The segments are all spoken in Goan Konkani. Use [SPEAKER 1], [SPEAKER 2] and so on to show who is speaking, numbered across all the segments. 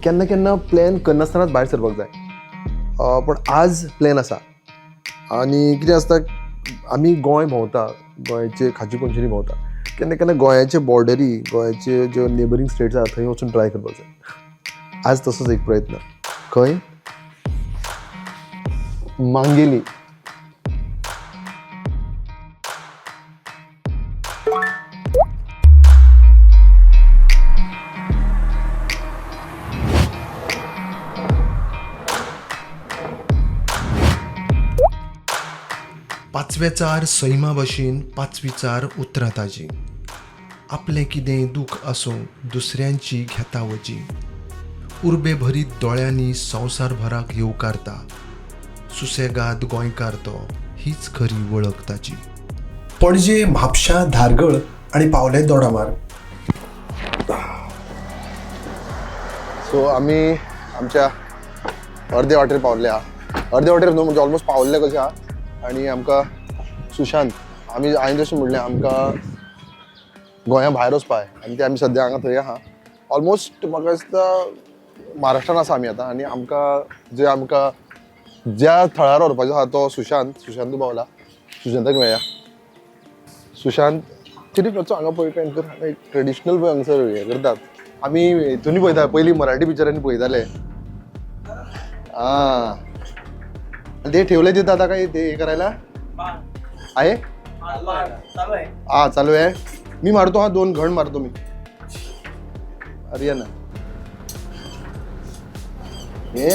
[SPEAKER 1] केन्ना केन्ना प्लॅन करनासतनाच भायर सरपाक जाय. पूण आज प्लॅन आसा आनी कितें आसता, आमी गोंय भोंवता, गोंयचे खाची कोनशांनी भोंवता, केन्ना केन्ना गोंयाचे बॉर्डरी, गोंयाचे ज्यो नेबरींग स्टेट्स आसा थंय वचून ट्राय करपाक जाय. आज तसोच एक प्रयत्न. खंय? मांगेली.
[SPEAKER 2] पाचवेचार सैमा भशेन पाचवीचार उतरां ताजी, आपलें कितेंय दूख आसूं दुसऱ्यांची घेता वजी, उर्बे भरीत दोळ्यांनी संवसारभराक येवकारता, सुसेगाद गोंयकार तो, हीच खरी वळख ताजी. पणजे, म्हापशां, धारगळ आनी पावले दोडामार्ग.
[SPEAKER 1] सो आमी आमच्या अर्दे वाटेर पावल्ले आहा. अर्दे वाटेर न्हू, म्हणजे ऑलमोस्ट पावल्ले कशें आहा. आनी आमकां सुशांत, आमी हांवें जशें म्हणलें आमकां गोंया भायर वचपा जाय आनी ते आमी सद्या हांगा थंय आहा. ऑलमोस्ट म्हाका दिसता महाराष्ट्रान आसा आमी आतां. आनी आमकां जे आमकां ज्या थळार व्हरपाचो आहा तो सुशांत, सुशांत पावला. सुशांताक मेळया. सुशांत कितें मातसो हांगा पळय कर, हांगा एक ट्रेडिशनल पळय हांगसर हें करतात. आमी हितूनय पळयता, पयलीं मराठी पिक्चरांनी पळयताले. आं, आनी ते ठेवले तिथं आता काय ते हे करायला आहे. हा चालू आहे. मी मारतो, हा दोन घण मारतो मी. अरे ना, हे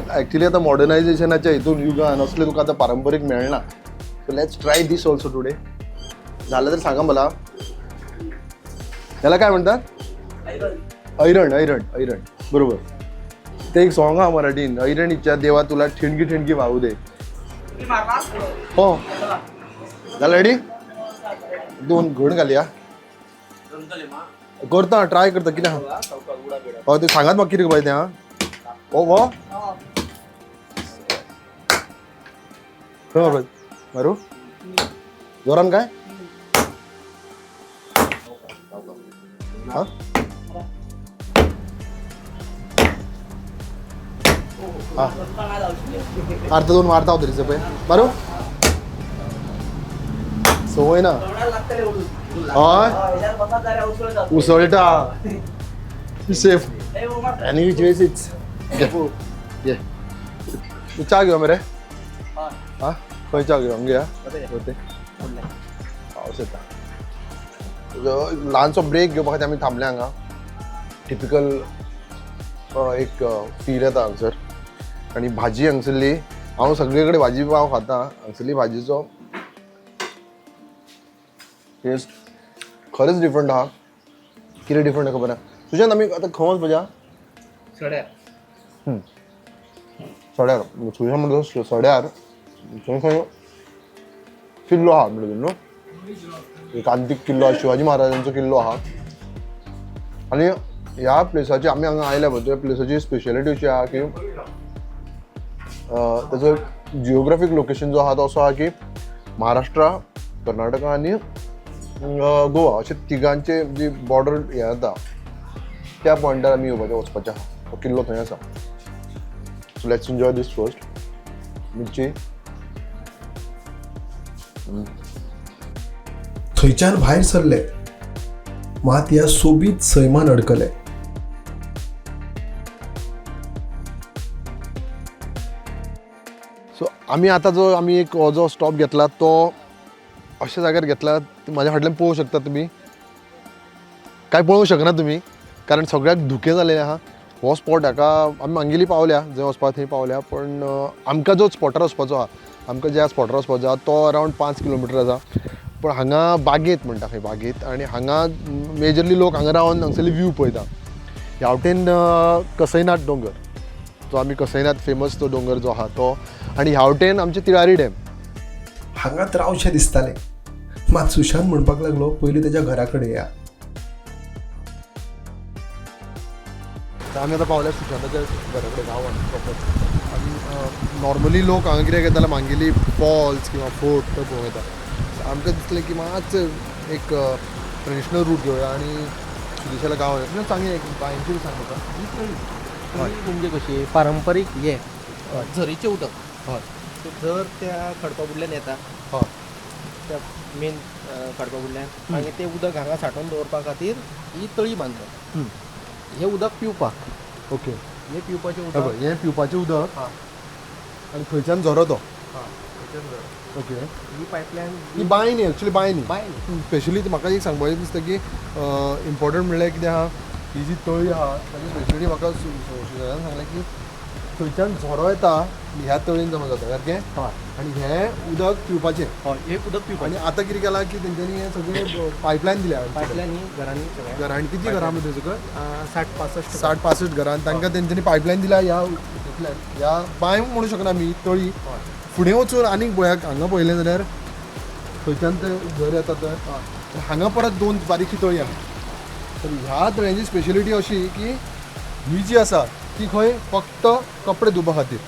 [SPEAKER 1] ॲक्च्युली आता मॉडर्नायझेशनाच्या हितून युगान असले तुका आतां पारंपरीक मेळना. So let's try this also today. झालं तर सांगा मला. त्याला काय म्हणतात? ऐरण. ऐरण, ऐरण, बरोबर. ते एक सॉंग हा मराठीन, ऐरणीच्या देवा तुला ठिणगी ठिणगी वाहू दे. हो झालं रेडी? दोन घण घालया. करता, ट्राय करता. कितें आहा? हय ते सांगात म्हाका कितें करपाचें तें. आं, हो हो, खंय मारपाचें? मारू जोरान काय? हा हा, अर्ध दोन मारता हांव तरी पळय. मारू संवय ना. हय उसळटा. सेफ आनी which ways it's. ये तूं च्या घेव मरे. हा खंय च्या घेव? आमगे ते पावस येता. ल्हानसो ब्रेक घेवपा खातीर आमी थांबले हांगा. टिपिकल एक फील येता हांगसर. आनी भाजी हांगसरली, हांव सगळे कडेन भाजी पाव खाता, हांगसरली भाजीचो टेस्ट खरेंच डिफरंट आहा. कितें डिफरंट खबर ना. तुज्यान आमी आतां खंय वचपाचें?
[SPEAKER 3] सड्यार.
[SPEAKER 1] सड्यार. सुशान म्हणटा सड्यार थंय खंय किल्लो आहा म्हणटा न्हू, एक आंतीक किल्लो आहा, शिवाजी महाराजांचो किल्लो आहा. आनी ह्या प्लेसाची आमी हांगा आयल्या पळय, त्या प्लेसाची स्पेशलिटी अशी आहा की ताचो जिओग्राफीक लोकेशन जो आहा तो असो आहा की महाराष्ट्र, कर्नाटका आनी गोवा अशे तिगांचे जी बॉर्डर हें जाता त्या पॉयंटार आमी येवपाचें, वचपाचें आहा. तो किल्लो थंय आसा. So let's enjoy this first. मिरची.
[SPEAKER 2] थंयच्यान भायर सरले मात ह्या सोबीत सैमान अडकले.
[SPEAKER 1] सो आमी आतां जो आमी एक हो जो स्टॉप घेतला तो अशा जाग्यार घेतला, म्हाज्या फाटल्यान पळोवंक शकता तुमी. कांय पळोवंक शकना तुमी कारण सगळ्याक धुकें जालेलें आहा. हो स्पॉट हाका आमी मांगेली पावल्या, जंय वचपाक थंय पावल्या, पूण आमकां जो स्पॉटार वचपाचो आहा, आमकां ज्या स्पॉटार वचपाचो आहा तो अरावंड 5 किलोमिटर आसा. पूण हांगा बागेत म्हणटा खंय, बागेत. आनी हांगा मेजरली लोक हांगा रावन हांगसरली व्यू पळयता. ह्या वटेन कसैनाथ दोंगर, जो आमी कसैनाथ फेमस तो दोंगर जो आहा तो, आनी ह्या वटेन आमचे तिळारी डॅम.
[SPEAKER 2] हांगात रावचें दिसतालें मात सुशांत म्हणपाक लागलो पयलीं तेज्या घरा कडेन या.
[SPEAKER 1] आमी आतां पावल्या सुशांताच्या घरा कडेन, गांवान प्रॉपर. आनी नॉर्मली लोक हांगा कितें घेताले, मांगेली फॉल्स किंवा फोर्ट थंय पळोवंक येता. आमकां दिसलें की मातशें एक ट्रेडिशनल रूट घेवया आनी सुदेशाला गांव आसा. सांग एक बांयचेर सांग म्हाका.
[SPEAKER 3] ही तळी तळी म्हणजे कशी पारंपरीक हें झरीचें उदक.
[SPEAKER 1] हय.
[SPEAKER 3] सो झर त्या खडपा फुडल्यान येता.
[SPEAKER 1] हय.
[SPEAKER 3] त्या मेन खडपा फुडल्यान मागीर तें उदक हांगा सांठोवन दवरपा खातीर ही तळी बांदतात. हें उदक पिवपाक.
[SPEAKER 1] ओके.
[SPEAKER 3] हें पिवपाचें
[SPEAKER 1] हे
[SPEAKER 3] उदक.
[SPEAKER 1] पळय, हें पिवपाचें उदक
[SPEAKER 3] हां.
[SPEAKER 1] आनी खंयच्यान झरो तो.
[SPEAKER 3] हां, थंयच्यान झरो.
[SPEAKER 1] ओके.
[SPEAKER 3] ही पायपलायन
[SPEAKER 1] ही बांय न्ही, एक्चुली बांय न्ही.
[SPEAKER 3] बांय न्ही.
[SPEAKER 1] स्पेशली म्हाका एक सांगपाचें दिसता की इम्पॉर्टंट म्हणल्यार कितें आहा, ही जी तळी आहा ताची स्पेशली म्हाका सुजातान सांगलें की थंयच्यान झरो येता ह्या तळयेन जमा जाता सारकें.
[SPEAKER 3] हय.
[SPEAKER 1] आनी हें उदक पिवपाचें.
[SPEAKER 3] हय, हें उदक
[SPEAKER 1] आनी
[SPEAKER 3] पिवपाचें.
[SPEAKER 1] आतां कितें केलां की तेंच्यांनी हें सगळें पायपलायन दिल्या.
[SPEAKER 3] पायपलायन ही घरांनी सगळ्या
[SPEAKER 1] घरां कितलीं घरां आहा थंय सकयल?
[SPEAKER 3] 60-65.
[SPEAKER 1] 60-65 घरां. तांकां तेंच्यांनी पायपलायन दिल्या ह्या हितूंतल्यान, ह्या बांय म्हणूं शकना आमी, तळी.
[SPEAKER 3] हय.
[SPEAKER 1] फुडें वचून आनीक पळयात हांगा पळयलें जाल्यार खंयच्यान ते झर येता तर हांगा परत दोन बारीकशी तळी आहा. तर ह्या तळयांची स्पेशलिटी अशी की ही जी आसा ती खंय फक्त कपडे धुवपा खातीर.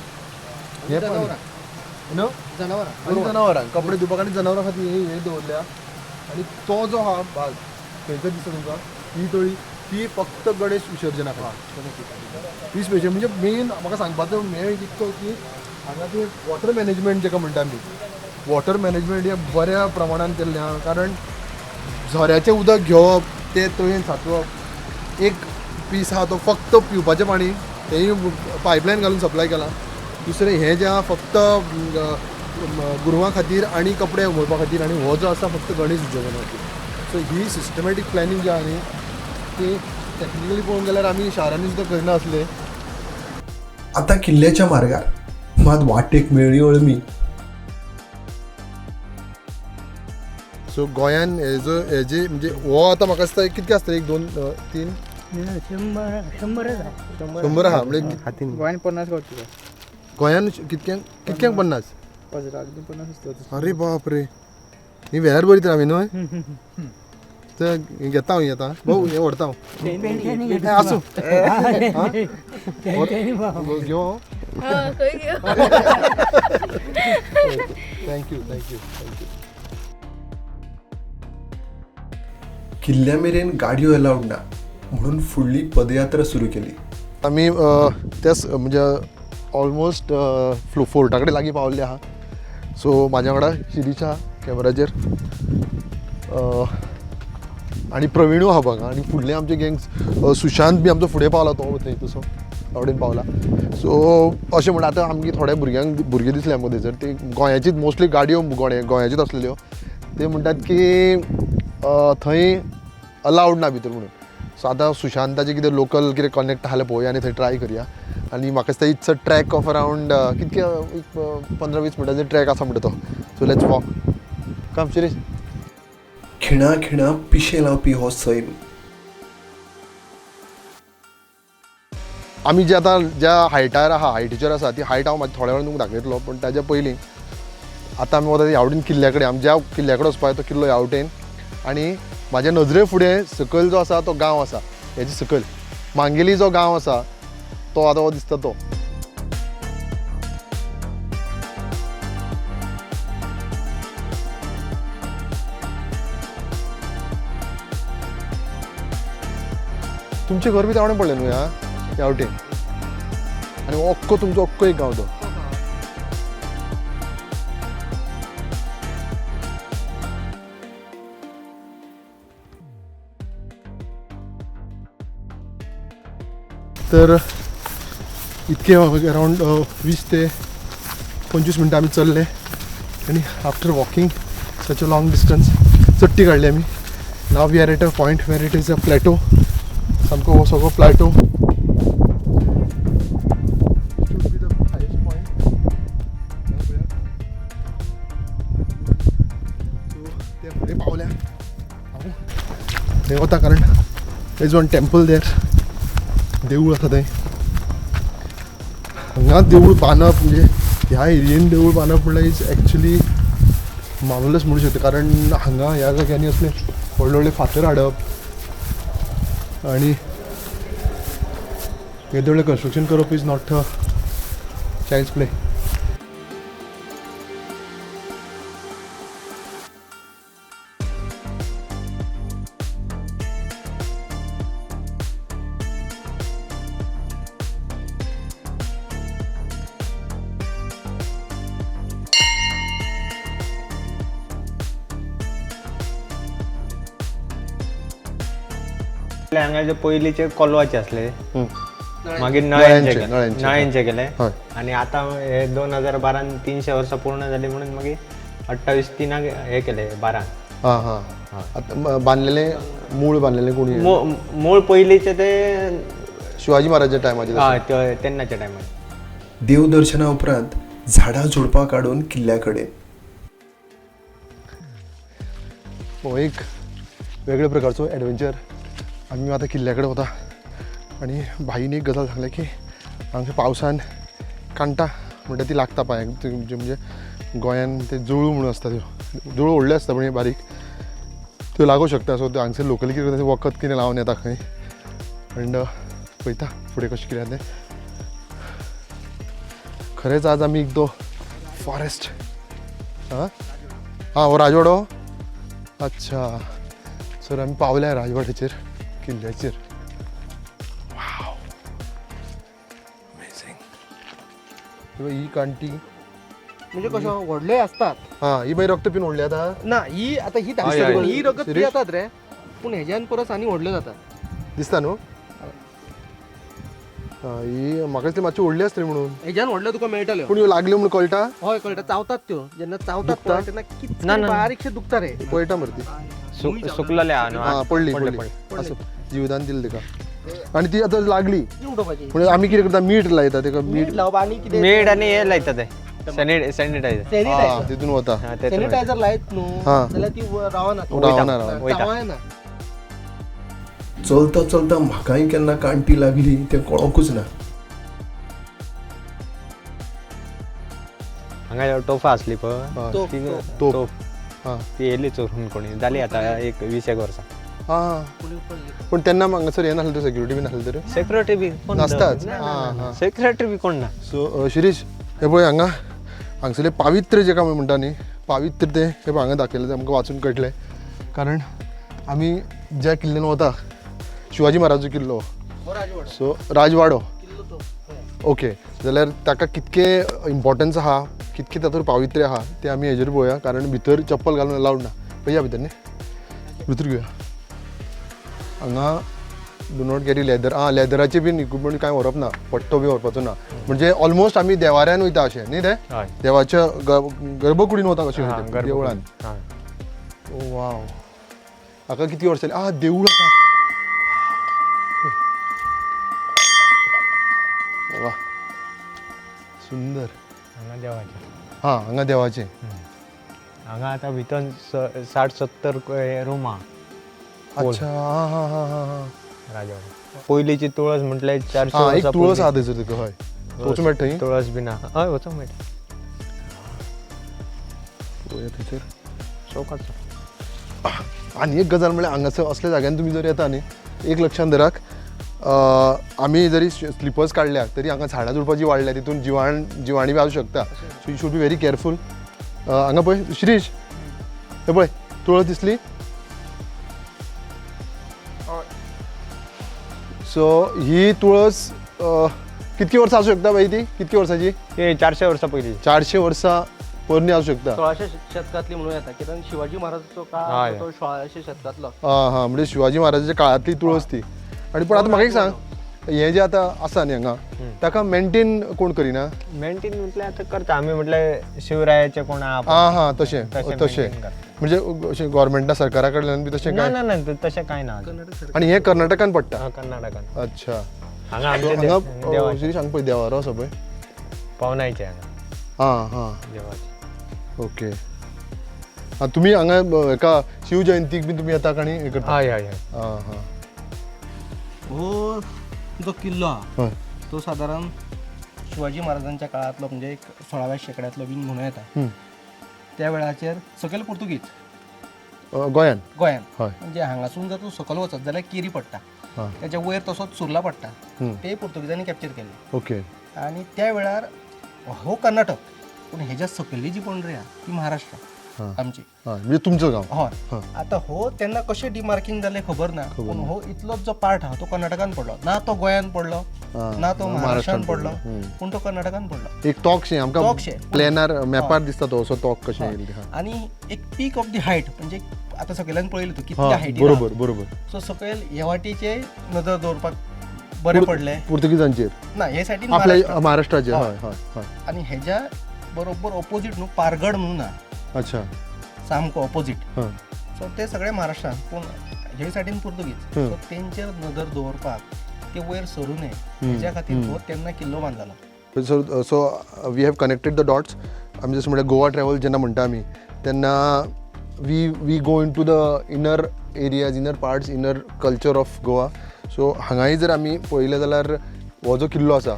[SPEAKER 1] हें पाणी.
[SPEAKER 3] जनावरां.
[SPEAKER 1] न्हू?
[SPEAKER 3] जनावरां.
[SPEAKER 1] आनी जनावरांक कपडे धुवपाक आनी जनावरां खातीर हे दवरल्या. आनी तो जो आहा भाग थंयसर दिसता तुमकां ही तळी ती फक्त गणेश विसर्जना खातीर. ही स्पेशल म्हणजे मेन म्हाका सांगपाचो मेळ इतको की हांगा ते वॉटर मॅनेजमेंट जेका म्हणटा आमी, वॉटर मॅनेजमेंट हें बऱ्या प्रमाणान केल्लें आहा. कारण झऱ्याचें उदक घेवप तें तळयेन सांठोवप, एक पीस आहा तो फक्त पिवपाचें पाणी तेंय पायपलायन घालून सप्लाय केलां. दुसरें हें जें आहा फक्त गोरवां खातीर आनी कपडे उमळपा खातीर, आनी हो जो आसा फक्त गणेश विसर्जना खातीर. सो ही सिस्टमॅटीक प्लॅनिंग जी आहा न्ही ती टॅक्निकली पळोवंक गेल्यार आमी शारांनी सुद्दां करनासले.
[SPEAKER 2] आतां किल्ल्याच्या मार्गार मात वाटेक मेळ्ळी अळमी.
[SPEAKER 1] सो गोंयान हेजो हेजे म्हणजे हो आतां म्हाका दिसता कितके आसतले, 1 2 3
[SPEAKER 4] 100 आहा.
[SPEAKER 1] 100 आहा म्हणजे
[SPEAKER 4] गोंयान 50 गावची.
[SPEAKER 1] गोंयान कितक्यांक कितक्यांक 50?
[SPEAKER 4] 50 आसता.
[SPEAKER 1] अरे बाप रे, ही वेळार बरी तर आमी न्हय. तर हें घेता हांव, हें आतां भाऊ हें व्हरता हांव. आसूं घेवं. Thank you thank you thank you.
[SPEAKER 2] किल्ल्या मेरेन गाडयो अलावड ना म्हणून फुडली पदयात्रा सुरू केली.
[SPEAKER 1] आमी त्याच म्हणजे ऑलमोस्ट फोर्टा कडेन लागीं पावल्ले आहा. सो म्हाज्या वांगडा शिरीश आहा कॅमेराचेर आनी प्रवीणूय आहा बघा. आनी फुडले आमचे गँग्स सुशांत बी आमचो फुडें पावला, तो थंय तसो वटेन पावला. सो अशें म्हणल्यार आतां आमगे थोड्या भुरग्यांक भुरगीं दिसले आमकां थंयसर, ती गोंयाचीच मोस्टली गाडयो गोंयाचीच आसलेल्यो. ते म्हणटात की थंय अलावड ना भितर म्हणून. सो आतां सुशांताचे कितें लोकल कितें कनेक्ट आहा जाल्यार पळोवया आनी थंय ट्राय करया. आनी म्हाका दिसता it's a track of around कितके एक 15-20 मिनटांचो ट्रॅक आसा म्हणटा तो. So let's walk. Come Shirish.
[SPEAKER 2] खिणा खिणा पिशें लावपी हो सैम.
[SPEAKER 1] आमी जे आतां ज्या हायटार आहा, हायटीचेर आसा ती हायट हांव मातशी थोड्या वेळान तुमकां दाखयतलो, पूण ताज्या पयलीं आतां आमी वता ह्या वटेन किल्ल्या कडेन. आमी ज्या किल्ल्या कडेन वचपाक तो किल्लो ह्या वटेन, आनी म्हाज्या नजरे फुडें सकयल जो आसा तो गांव आसा, हेजे सकयल मांगेली जो गांव आसा तो आतां हो दिसता तो. तुमचें घर बी त्या वटेन पडलें न्हू ह्या ह्या वटेन, आनी अक्को तुमचो अक्को एक गांव तो. तर इतके अरावंड 20 ते 25 मिनटां आमी चल्ले आनी after walking such a long distance चडटी काडली आमी. Now we are at a point where it is a plateau. सामको हो सगळो प्लॅटो. ते फुडें पावल्या हांव थंय वता, कारण is one temple there, देवूळ आसा थंय. हांगा देवूळ बांदप म्हणजे ह्या एरियेन देवूळ बांदप म्हणल्यार is actually marvellous म्हणू शकता, कारण हांगा ह्या जाग्यांनी असले व्हडले व्हडले फातर हाडप आनी येदें व्हडलें कन्स्ट्रक्शन करप is not a child's play.
[SPEAKER 5] हांगा पयलींचे कोलवाचे आसले, मागीर
[SPEAKER 1] नळ्यांचे,
[SPEAKER 5] नळ्यांचे
[SPEAKER 1] नळ्यांचे.
[SPEAKER 5] नळ्यांचे केले.
[SPEAKER 1] हय.
[SPEAKER 5] आणि आता हे 2012 300 वर्सां पूर्ण जाली म्हणून मागीर 28/3 हे केले 12.
[SPEAKER 1] हां हां, आतां बांदलेले मूळ बांदलेले कोणी?
[SPEAKER 5] मूळ पयलींचे ते
[SPEAKER 1] शिवाजी महाराजाच्या टायमाचे.
[SPEAKER 5] हय, ते तेन्नाच्या टायमार.
[SPEAKER 2] देवदर्शना उपरांत झाडां झुडपां काडून किल्ल्या कडेन.
[SPEAKER 1] हो एक वेगळ्या प्रकारचो एडवेंचर. आमी आतां किल्ल्या कडेन वता आनी भाईन एक गजाल सांगलें की हांगा पावसान कांटा म्हणटा ती लागता पांयांक. ती म्हणजे गोंयान ते जुळू म्हणून आसता, त्यो जुळू व्हडल्यो आसता पण बारीक, त्यो लागूंक शकता. सो हांगसर लोकली कितें करता, वखद कितें लावन येता खंय. एंड पळयता फुडें कशें कितें तें. खरेंच आज आमी एक तो फॉरेस्ट. हां हां, हो राजवाडो. अच्छा सर, आमी पावल्या राजवाड्याचेर, किल्ल्याचेर. अमेझींग. ही कांटी
[SPEAKER 3] म्हणजे कशो व्हडले आसतात.
[SPEAKER 1] हां, ही मागीर रक्त पिन व्हडली आतां.
[SPEAKER 3] ना, ही आता ही
[SPEAKER 5] हय, हय.
[SPEAKER 3] ही रगत
[SPEAKER 1] सिरीश?
[SPEAKER 3] पियेतात रे, पूण हेज्यान परस आनी व्हडल्यो जातात.
[SPEAKER 1] दिसता न्हू? हां, ही म्हाका दिसली मातशी व्हडली आसतली म्हणून.
[SPEAKER 3] हेज्यान व्हडल्यो तुका मेळटल्यो.
[SPEAKER 1] पूण ह्यो लागल्यो म्हणून कळटा?
[SPEAKER 3] हय कळटा, चावतात त्यो. जेन्ना चावतात
[SPEAKER 1] दुखता?
[SPEAKER 3] पळय तेन्ना कितके
[SPEAKER 5] ना, ना.
[SPEAKER 3] बारीकशे दुखता रे.
[SPEAKER 1] पळटा मरे ती.
[SPEAKER 5] सुकलेले आहा न्हू.
[SPEAKER 1] हां, पडली.
[SPEAKER 5] पडले.
[SPEAKER 1] पडली. असो जिवदान दिली तिका आनी ती आतां लागली.
[SPEAKER 3] ती उडोवपाची.
[SPEAKER 1] म्हणजे आमी कितें करता, मीठ लायता तेका.
[SPEAKER 3] मीठ
[SPEAKER 1] मीठ
[SPEAKER 3] लावप आनी कितें?
[SPEAKER 5] मीठ आनी हे लायता ते सॅनिटायझर.
[SPEAKER 1] हां,
[SPEAKER 3] सॅनिटायझर.
[SPEAKER 1] तितून वता.
[SPEAKER 5] हा, तेतून.
[SPEAKER 3] सॅनिटायझर लायत न्हू
[SPEAKER 1] हा.
[SPEAKER 3] जाल्यार ती रावना.
[SPEAKER 1] रावना, रावना.
[SPEAKER 5] वयता.
[SPEAKER 3] चावना.
[SPEAKER 2] चलता चलता म्हाकाय केन्ना कांटी लागली तें कळोंकूच ना.
[SPEAKER 5] हांगा टोफा आसली पळय.
[SPEAKER 1] हय.
[SPEAKER 3] तोप,
[SPEAKER 5] ती
[SPEAKER 3] तोप.
[SPEAKER 1] तोप.
[SPEAKER 5] तोप.
[SPEAKER 1] हां.
[SPEAKER 5] ती येयली चोरून कोणी, जाली आतां एक 20 वर्सां.
[SPEAKER 1] हां.
[SPEAKER 3] कोणी पडली.
[SPEAKER 1] पूण तेन्ना हांगासर हें नासलें तर, सेक्युरिटी बी नासलें तर?
[SPEAKER 5] सेक्युरिटी बी कोण
[SPEAKER 1] नासताच.
[SPEAKER 5] ना,
[SPEAKER 1] हां, हां.
[SPEAKER 5] सेक्युरिटी बी कोण ना.
[SPEAKER 1] सो शिरीष, हे पळय हांगा हांगसरलें पावित्र्य जेका आमी म्हणटा न्ही, पावित्र्य तें हें पळय हांगा दाखयलें, तें आमकां वाचून कळटलें. कारण आमी ज्या किल्ल्यान वता, शिवाजी महाराजचो किल्लो.
[SPEAKER 3] हो राजवाडो.
[SPEAKER 1] सो राजवाडो.
[SPEAKER 3] किल्लो तो. हय.
[SPEAKER 1] ओके, जाल्यार ताका कितकें इम्पॉर्टन्स आहा, कितकें तातूंत पावित्र्य आहा तें आमी हेजेर पळोवया. कारण भितर चप्पल घालून अलावड ना. पळया भितर न्ही, भितर घेवया. हांगा do not carry leather. आं, लेदराचे बीन इक्विपमेंट कांय व्हरप ना, पट्टो बी व्हरपाचो ना. म्हणजे ऑलमोस्ट आमी देवाऱ्यान वयता अशें न्ही तें?
[SPEAKER 5] हय.
[SPEAKER 1] देवाच्या गर्भकुडीन वता कशें
[SPEAKER 5] हां,
[SPEAKER 1] तें,
[SPEAKER 5] गर्भकुडीन.
[SPEAKER 1] देवळान.
[SPEAKER 5] हां.
[SPEAKER 1] ओ वाव, हाका कितली वर्सां जालीं? आं, देवूळ आसा. वा, सुंदर.
[SPEAKER 5] हांगा देवाचें.
[SPEAKER 1] हां, हांगा देवाचें.
[SPEAKER 5] हांगा आतां भितर 60-70 रूम आहा.
[SPEAKER 1] अच्छा, हां हां हां हां हां.
[SPEAKER 5] राजवाडो पयलींची तुळस म्हटल्यार 400
[SPEAKER 1] हां, एक
[SPEAKER 5] वर्सां
[SPEAKER 1] तुळस
[SPEAKER 5] पयलीं.
[SPEAKER 1] आहा थंयसर तुका. हय, वचूं मेळटा थंय?
[SPEAKER 5] तुळस बी ना, हय वचूंक मेळटा.
[SPEAKER 1] पळोवया थंयसर.
[SPEAKER 5] चौकाचो.
[SPEAKER 1] आनी एक गजाल म्हळ्यार हांगासर असल्या जाग्यान तुमी जर येता न्ही, एक लक्षान धरात, आमी जरी स्लिपर्स काडल्या तरी हांगा झाडां झुडपां जी वाडल्या तितून जिवाणी बी आसूं शकता. So you should be very careful. हांगा पळय शिरीश, हे पळय तुळस दिसली. सो ही तुळस कितकी वर्सां आसूं शकता बाई ती? कितकी वर्सांची?
[SPEAKER 5] ते 400 वर्सां पयलीं.
[SPEAKER 1] 400 वर्सां पोरणी आसूं शकता.
[SPEAKER 3] 16शे शतकांतली म्हणूं येता, कित्याक शिवाजी महाराजाचो काळ
[SPEAKER 5] हय.
[SPEAKER 3] तो 16शे शतकांतलो.
[SPEAKER 1] आं हां, म्हणजे शिवाजी महाराजाच्या काळांतली तुळस ती. आनी पूण आतां म्हाका एक सांग, हें जें आतां आसा न्ही हांगा, ताका मेंटेन कोण करिना?
[SPEAKER 5] मेंटेन म्हटल्यार आतां करता आमी, म्हटल्यार शिवरायाचे कोण आहा पळय.
[SPEAKER 1] आं हां, तशें.
[SPEAKER 5] तशें
[SPEAKER 1] तशें
[SPEAKER 5] maintain करता.
[SPEAKER 1] म्हणजे अशें गोवोरमेंटा सरकारा कडल्यान बी तशें
[SPEAKER 5] ना.
[SPEAKER 1] काय?
[SPEAKER 5] ना ना, तशें कांय ना.
[SPEAKER 3] कर्नाटक सरकार.
[SPEAKER 1] आनी हें कर्नाटकान पडटा?
[SPEAKER 5] हा, कर्नाटकान.
[SPEAKER 1] अच्छा.
[SPEAKER 5] हांगा आमचे
[SPEAKER 1] हांगा
[SPEAKER 5] देवाचे
[SPEAKER 1] शिरीष, हांगा पळय देवारो आसा पळय.
[SPEAKER 5] पावनायचे हांगा.
[SPEAKER 1] आं हां.
[SPEAKER 5] देवाचे.
[SPEAKER 1] ओके. आं, तुमी हांगा हेका शिव जयंतीक बी तुमी येता आनी हें करता?
[SPEAKER 5] हय हय हय.
[SPEAKER 1] आं हां.
[SPEAKER 3] हो जो किल्लो आहा
[SPEAKER 1] हय.
[SPEAKER 3] तो सादारण शिवाजी महाराजांच्या काळांतलो, म्हणजे एक 16व्या शेंकड्यांतलो बीन म्हणूं येता. त्या वेळाचेर सकयल पुर्तुगीज
[SPEAKER 1] गोंयान?
[SPEAKER 3] गोंयान.
[SPEAKER 1] हय.
[SPEAKER 3] म्हणजे हांगासून जर तूं सकयल वचत जाल्यार केरी पडटा,
[SPEAKER 1] हां.
[SPEAKER 3] त्याच्या वयर तसोच सुर्ला पडटा. ते पुर्तुगीजांनी कॅप्चर केल्ले. आनी त्या वेळार हो कर्नाटक, पूण हेज्या सकयली जी बाउंड्री आहा ती महाराष्ट्र आमची.
[SPEAKER 1] हय, म्हणजे तुमचो गांव.
[SPEAKER 3] हय.
[SPEAKER 1] हां.
[SPEAKER 3] आतां हो तेन्ना कशें डिमार्कींग जालें खबर ना, पूण हो इतलोच जो पार्ट आहा तो कर्नाटकान पडलो ना, तो गोंयान पडलो ना, तो महाराष्ट्रान पडलो, पूण तो कर्नाटकान पडलो.
[SPEAKER 1] एक तोक शें आमकां
[SPEAKER 3] तोकशें.
[SPEAKER 1] प्लॅनार मॅपार दिसता तो असो तोक कशें येयल्लें.
[SPEAKER 3] आनी एक पीक ऑफ the height, म्हणजे आतां सकयल्यान पळयलें तूं कितल्या हायटीर.
[SPEAKER 1] बरोबर बरोबर.
[SPEAKER 3] सो सकयल हे वाटेचे नदर दवरपाक बरें पडलें
[SPEAKER 1] पुर्तुगीजांचेर
[SPEAKER 3] ना हे सायडीन
[SPEAKER 1] आपल्या महाराष्ट्राचेर. हय हय हय.
[SPEAKER 3] आनी हेज्या बरोबर ऑपोजीट न्हू पारगड म्हणून ना.
[SPEAKER 1] अच्छा.
[SPEAKER 3] सामको ऑपोजीट.
[SPEAKER 1] हां.
[SPEAKER 3] सो ते सगळे महाराष्ट्रान पूण हे सायडीन पुर्तुगीज. सो तेंचेर नदर दवरपाक ते वयर सरू नये हेज्या खातीर हो तेन्ना किल्लो बांदलेलो.
[SPEAKER 1] So so we have connected the dots. आमी जशें म्हणल्यार गोवा ट्रॅवल जेन्ना म्हणटा आमी तेन्ना we we go into the inner areas, inner parts, inner culture of Goa. So हांगाय जर आमी पळयलें जाल्यार हो जो किल्लो आसा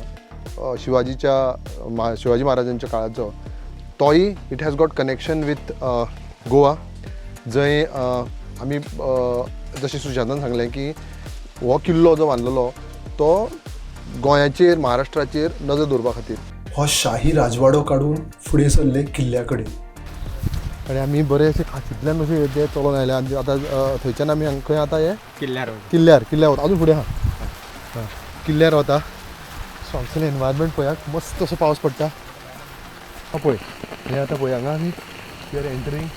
[SPEAKER 1] शिवाजीच्या शिवाजी महाराजांच्या काळाचो, तोय it has got connection with Goa, जंय आमी जशें सुशांतान सांगलें की हो किल्लो जो बांदलेलो तो गोंयाचेर महाराष्ट्राचेर नजर दवरपा खातीर.
[SPEAKER 2] हो शाही राजवाडो काडून फुडें सरले किल्ल्या कडेन.
[SPEAKER 1] आनी आमी बरे अशे खाचींतल्यान अशे ते चलोन आयले आनी आतां थंयच्यान आमी खंय आतां हे
[SPEAKER 5] किल्ल्यार
[SPEAKER 1] किल्ल्यार किल्ल्यार वता. अजून फुडें आहा किल्ल्यार वता. सो हांगसरलें एनवायरमेंट पळयात, मस्त असो पावस पडटा. हा पळय हें आतां पळय हांगा आमी we are entering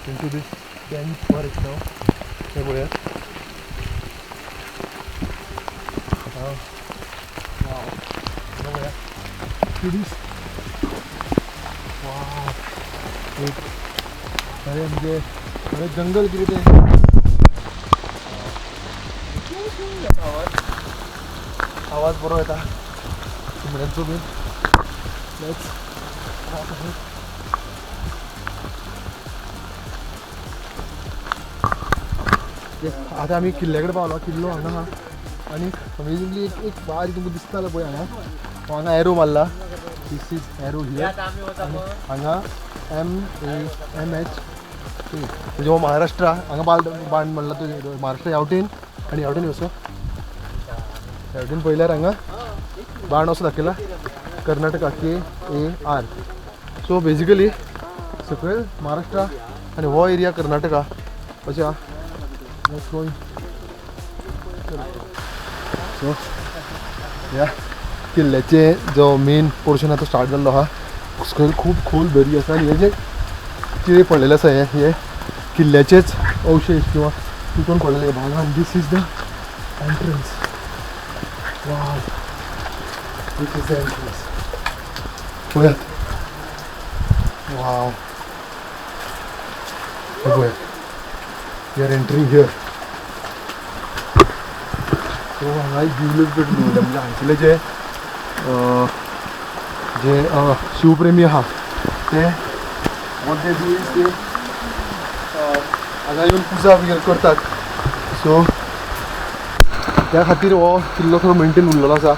[SPEAKER 1] into this dense forest नाव. हें पळयात. एक अरे म्हणजे अरे जंगल कितें तें. आवाज बरो येता सुमण्यांचो बीन. Let's आतां आमी किल्ल्या कडेन पावला. किल्लो हांगा आहा आनी अमेजिंगली एक एक बारीक तुमकां दिसता जाल्यार पळय हांगा हांगा एरो मारला. This is arrow here. हांगा MAMH म्हणजे हो महाराष्ट्र हांगा बाण म्हणला तो महाराष्ट्र ह्या वटेन आनी ह्या वटेन असो ह्या वटेन पळयल्यार हांगा बाण असो दाखयला कर्नाटका KAR. So basically सकयल महाराष्ट्र आनी हो एरिया कर्नाटका अशें आहा. Let's go. सो ह्या किल्ल्याचे जो मेन पोर्शन आहा तो स्टार्ट जाल्लो आहा. सकयल खूब खोल दरी आसा आनी हे जे कितें पडलेलें आसा हे हे किल्ल्याचेच अवशेश किंवा तुटून पडलेले भाग. आनी this is the entrance. Wow, this is the entrance. पळयात. वाव, हे पळयात, we are entering here. So हांगा एक दिवल्यो पेटून दवरल्या म्हणजे हांगसरले जे जे शिवप्रेमी आहा ते what they do is ते हांगा येवन पुजा वगैरे करतात. सो त्या खातीर हो किल्लो थोडो मेंटेन उरलेलो आसा.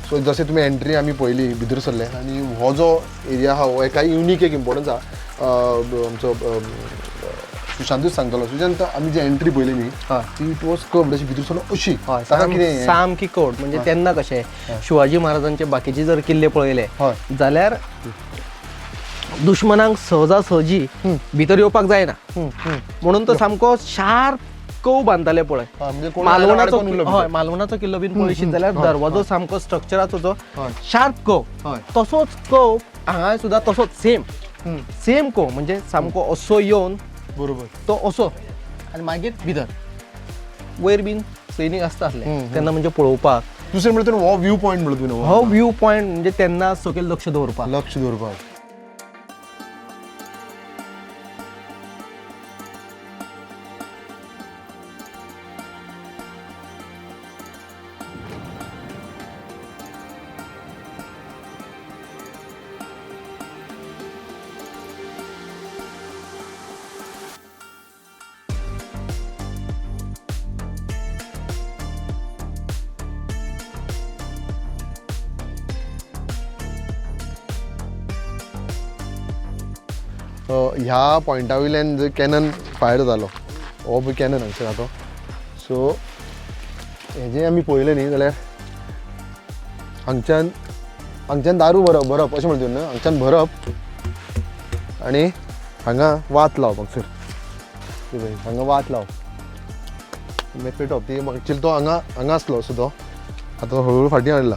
[SPEAKER 1] सो जशें तुमी एंट्री आमी पळयली भितर सरले आनी हो जो एरिया आहा हो एका युनीक एक इम्पोर्टन्स आहा. आमचो सुशांतूच सांगतलो. सुशांत, आमी जी एंट्री पळयली न्ही ती it was curved अशी भितर सरलो अशी. ताका कितें
[SPEAKER 3] सामकी कर्व्ड म्हणजे तेन्ना कशें शिवाजी महाराजांचे बाकीचे जर किल्ले पळयले जाल्यार दुश्मनांक सहजासहजी भितर येवपाक जायना म्हणून तो सामको शार्प कव बांदताले पळय. मालवणाचो, हय, मालवणाचो किल्लो बीन पळयशीत जाल्यार दरवाजो सामको स्ट्रक्चराचो जो शार्प कव, तसोच कव हांगा सुद्दां तसोच सेम सेम कव म्हणजे सामको असो येवन
[SPEAKER 1] बरोबर
[SPEAKER 3] तो असो आनी मागीर भितर वयर बीन सैनीक आसता आसले तेन्ना म्हणजे पळोवपाक.
[SPEAKER 1] दुसरें म्हणल्यार हो व्यू पॉयंट म्हणलो तुवें,
[SPEAKER 3] हो व्यू पॉयंट म्हणजे तेन्ना सकयल लक्ष दवरपाक,
[SPEAKER 1] लक्ष दवरपाक. ह्या पॉयंटा वयल्यान जर कॅनन फायर जालो, हो पळय कॅनन हांगसर आहा तो. सो हेजें आमी पळयलें न्ही जाल्यार हांगच्यान हांगच्यान दारू भरप भरप अशें म्हणटा न्हू, हांगच्यान भरप आनी हांगा वात लावप हांगसर. पळय हांगा वात लावप. मेथवे टॉप ती एक्चुअली तो हांगा हांगा आसलो, सो तो आतां हळूहळू फाटीं हाडला.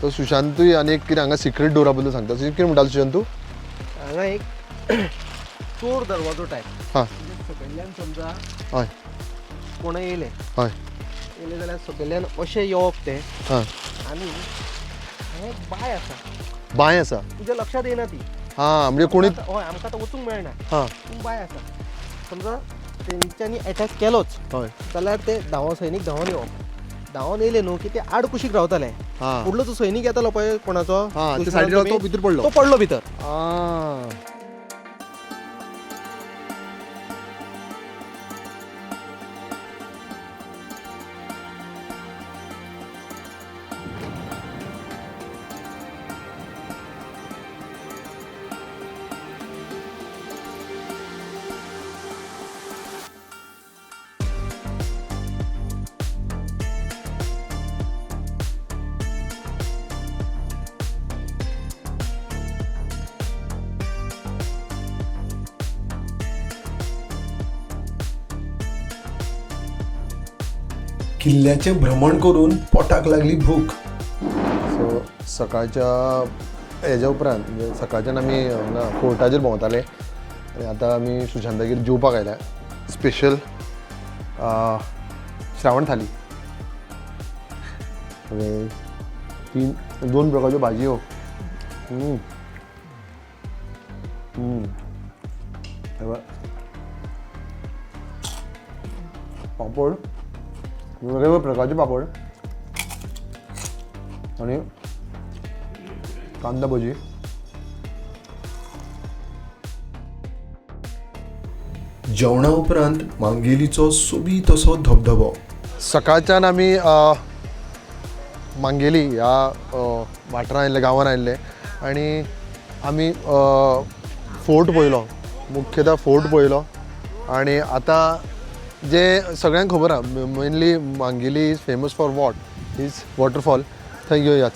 [SPEAKER 1] तो सुशांतूय आनी एक कितें हांगा सिक्रेट डोरा बद्दल सांगता. कितें म्हणटालो सुशांत तूं?
[SPEAKER 3] हांगा एक चोर दरवाजो टायप.
[SPEAKER 1] हां.
[SPEAKER 3] सकयल्यान समजा
[SPEAKER 1] हय.
[SPEAKER 3] कोण येयले,
[SPEAKER 1] हय.
[SPEAKER 3] येयले जाल्यार सकयल्यान अशें येवप तें.
[SPEAKER 1] हां.
[SPEAKER 3] आनी हांगा एक बांय आसा.
[SPEAKER 1] बांय आसा.
[SPEAKER 3] तुज्या लक्षांत येना ती.
[SPEAKER 1] हां, म्हणजे कोणी
[SPEAKER 3] हय, आमकां आतां वचूंक मेळना.
[SPEAKER 1] हां.
[SPEAKER 3] पूण बांय आसा, समजा तेंच्यांनी एटॅक केलोच
[SPEAKER 1] हय
[SPEAKER 3] जाल्यार ते धांव सैनीक धांवन येवप, धांवन येयले न्हू की ते आड कुशीक रावताले.
[SPEAKER 1] हां.
[SPEAKER 3] फुडलो जो सैनीक येतालो पळय कोणाचो,
[SPEAKER 1] हां, ते
[SPEAKER 3] दुश्मनाचो
[SPEAKER 1] सायडीन
[SPEAKER 3] बी,
[SPEAKER 1] तो भितर पडलो.
[SPEAKER 3] तो पडलो भितर.
[SPEAKER 1] आं.
[SPEAKER 2] किल्ल्याचें भ्रमण करून पोटाक लागली भूक.
[SPEAKER 1] सो सकाळच्या हेज्या उपरांत, म्हणजे सकाळच्यान आमी हांगा फोर्टाचेर भोंवताले आनी आतां आमी सुशांतागेर जेवपाक आयल्या. स्पेशल श्रावण थाली, तीन दोन प्रकारच्यो भाजयो. पापड, वेगवेगळे प्रकारचे पापड आनी कांदा भजी.
[SPEAKER 2] जेवणा उपरांत मांगेलीचो सोबीत असो धबधबो.
[SPEAKER 1] सकाळच्यान आमी मांगेली ह्या वाठारांत आयिल्ले, गांवांत आयिल्ले आनी आमी फोर्ट पळयलो, मुख्यतः फोर्ट पळयलो. आनी आतां जे सगळ्यांक खबर आहा, mainly Mangeli is famous for what is waterfall. थंय घेवया.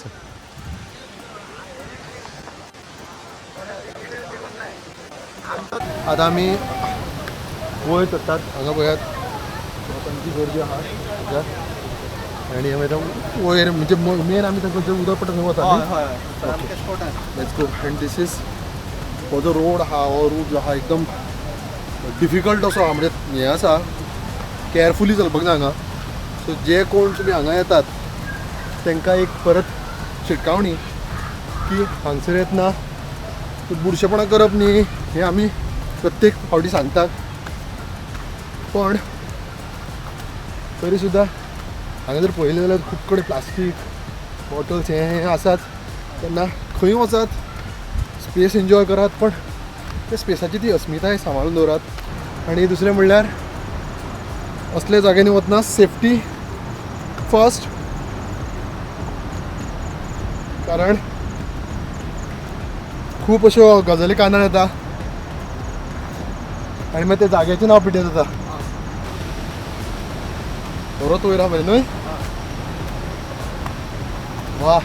[SPEAKER 1] आतां आमी वयर चडटात. हांगा पळयात लोकांची गर्दी आहा सद्या. आनी आमी आतां वयर, म्हणजे मेन आमी तांकां जंय उदक पडटा थंय वता. Let's go. And this is हो जो रोड आहा, हो रूट जो आहा एकदम डिफिकल्ट असो आहा, म्हणजे हें आसा, केअरफुली चलपाक जाय हांगा. सो जे कोण तुमी हांगा येतात तांकां एक परत शिटकावणी की हांगसर येतना बुरशेपणां करप न्ही, हें आमी प्रत्येक फावटी सांगतात, पण तरी सुद्दां हांगा जर पळयलें जाल्यार खूब कडेन प्लास्टीक बॉटल्स हें आसात. तेन्ना खंय वचात, स्पेस एन्जॉय करात, पण त्या स्पेसाची ती अस्मिताय सांबाळून दवरात. आनी दुसरें म्हणल्यार असल्या जाग्यांनी वतना सेफ्टी फर्स्ट, कारण खूब अश्यो गजाली कानार येता आनी मागीर त्या जाग्याचें नांव पिड्ड्यार जाता. बरोच वयर आहा मरे न्हय? वा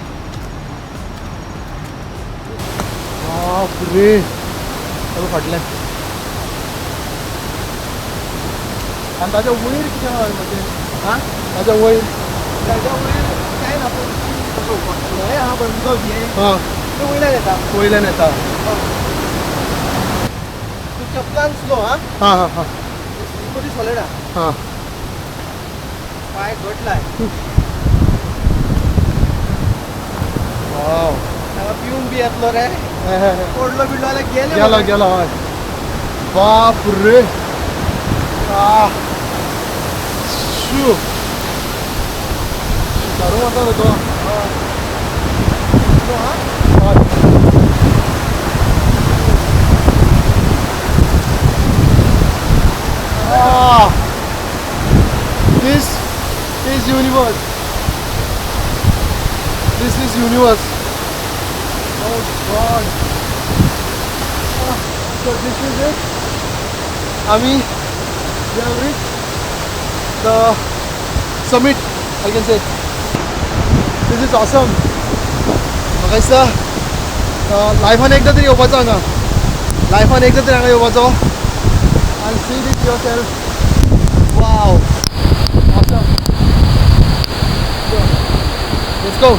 [SPEAKER 1] बाप रे, फाटल्यान आनी ताच्या वयर कितें आहा म्हणजे?
[SPEAKER 3] आं,
[SPEAKER 1] ताच्या वयर,
[SPEAKER 3] ताच्या वयर कांय ना, पूण न्हंय आहा पळय उदक हें,
[SPEAKER 1] हां,
[SPEAKER 3] तें वयल्यान येता.
[SPEAKER 1] वयल्यान येता.
[SPEAKER 3] तूं चपलान स्लो. आं,
[SPEAKER 1] हां हां हां,
[SPEAKER 3] बरी सॉलिड आहा.
[SPEAKER 1] हां,
[SPEAKER 3] पांय घट लाय.
[SPEAKER 1] वाव,
[SPEAKER 3] हांगा पिवन बी येतलो रे, पडलो बिडलो जाल्यार गेले.
[SPEAKER 1] गेलो गेलो. हय, बाप रे, शू शिकारू वता रे तो. This is universe. This is universe. Oh God. So this is it. Ami, we have reached the summit, I can say. This is awesome. म्हाका दिसता लायफान एकदां तरी येवपाचो हांगा, लायफान एकदां तरी हांगा येवपाचो आनी see this yourself. Wow. Let's go.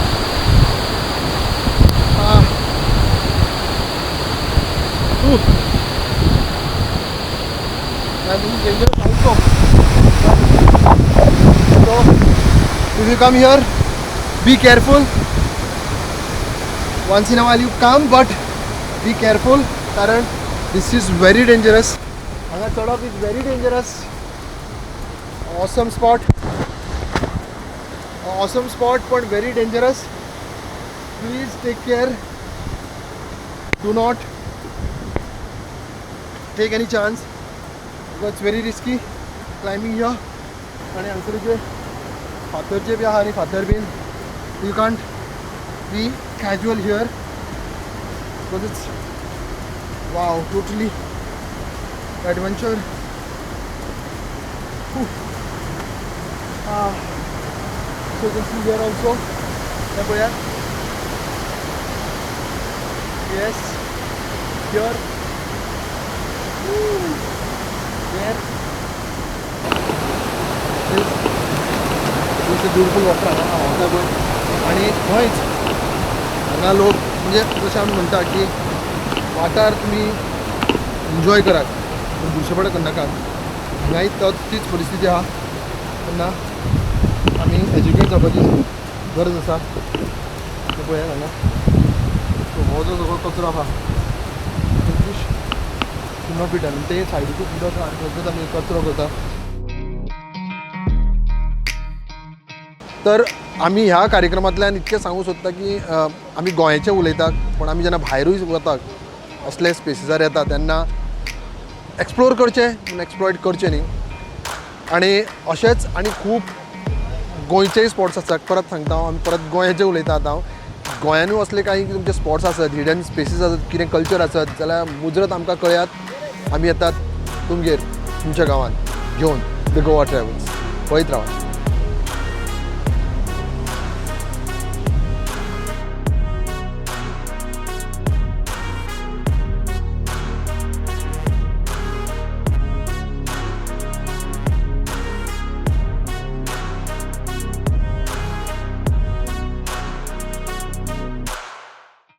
[SPEAKER 1] Dangerous also. So, if you come here, be careful. Once in a while you come, but be careful कारण this is very dangerous. हांगा चडप is very dangerous. Awesome spot, awesome spot, पण very dangerous. Please take care, do not take any chance because it's very risky climbing here. आणि हांगसर जे फातर जे बी आहा न्ही, फातर been, you can't be casual here because it's, wow, totally adventure. So you can see here also. हे पळयात. Yes, here. Woo. There. This is beautiful water हांगा व्हांवता पळय. आनी थंयच हांगा लोक, म्हणजे जशें आमी म्हणटा की वाठार तुमी एन्जॉय करात पूण बुरशेपणां करनाकात, हांगाय तीच परिस्थिती आहा. तेन्ना आमी एज्युकेट जावपाची गरज आसा. तें पळयात हांगा. सो हो जो सगळो कचरो आहा, not be done. ते सायडीकूच उदक आहा, थंयसरच आमी कचरो करता. तर आमी ह्या कार्यक्रमांतल्यान इतकें सांगूंक सोदता की आमी गोंयचें उलयतात, पूण आमी जेन्ना भायरूय वतात, असले स्पेसीसार येता तेन्ना एक्सप्लोर करचें पूण एक्सप्लॉयट करचें न्ही. आनी अशेंच आनी खूब गोंयचेय स्पॉट्स आसात. परत सांगता हांव, आमी परत गोंयाचें उलयता आतां हांव. गोंयानूय असले कांय तुमचे स्पॉट्स आसत, हिडन स्पेसीस आसत, कितें कल्चर आसत जाल्यार मुजरत आमकां कळयात. आमी येतात तुमगेर, तुमच्या गांवांत घेवन the Goa travels. पळयत रावा.